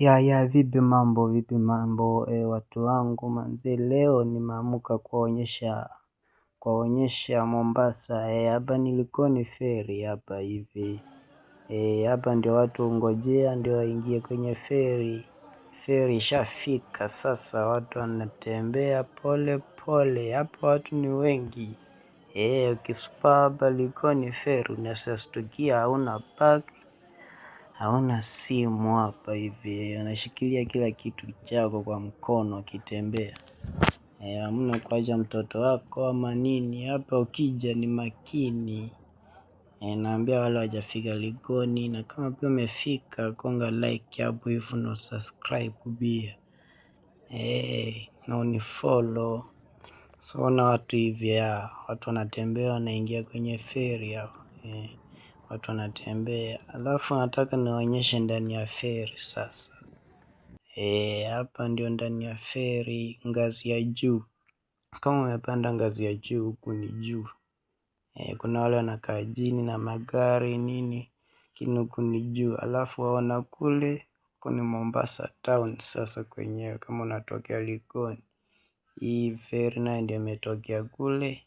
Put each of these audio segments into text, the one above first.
Ya vipi mambo, vipi mambo, watu wangu manze, leo nimeamka kuwaonyesha Mombasa. Hapa ni Likoni Ferry hapa hivi. Hapa ndio watu hungojea ndio waingie kwenye feri. Feri ishafika sasa, watu wanatembea pole pole, hapa watu ni wengi. Ukisupa hapa Likoni Ferry unaweza shtukia hauna bag, hauna simu hapa hivi, unashikilia kila kitu chako kwa mkono ukitembea. Hamna kuacha mtoto wako ama nini hapa, ukija ni makini. Naambia wale hawajafika Likoni, na kama pia umefika gonga like hapo hivo na subscribe pia, na unifollow. So ona watu hivi ya watu wanatembea wanaingia kwenye feri hapo, watu wanatembea, alafu nataka niwaonyeshe ndani ya feri sasa. Hapa ndio ndani ya feri, ngazi ya juu. Kama umepanda ngazi ya juu, huku ni juu. Kuna wale wanakaa chini na magari nini, lakini huku ni juu. Alafu waona kule, huku ni Mombasa town sasa kwenyewe, kama unatokea Likoni. Hii feri nayo ndio imetokea kule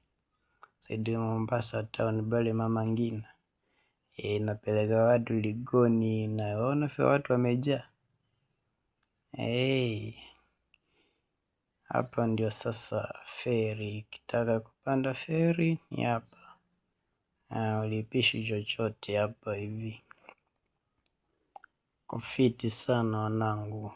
side ya Mombasa town pale Mama Ngina. Inapeleka watu Likoni na waona vile watu wamejaa. Hapa ndio sasa feri, ukitaka kupanda feri ni hapa. Hulipishi chochote hapa hivi. Ko fiti sana wanangu.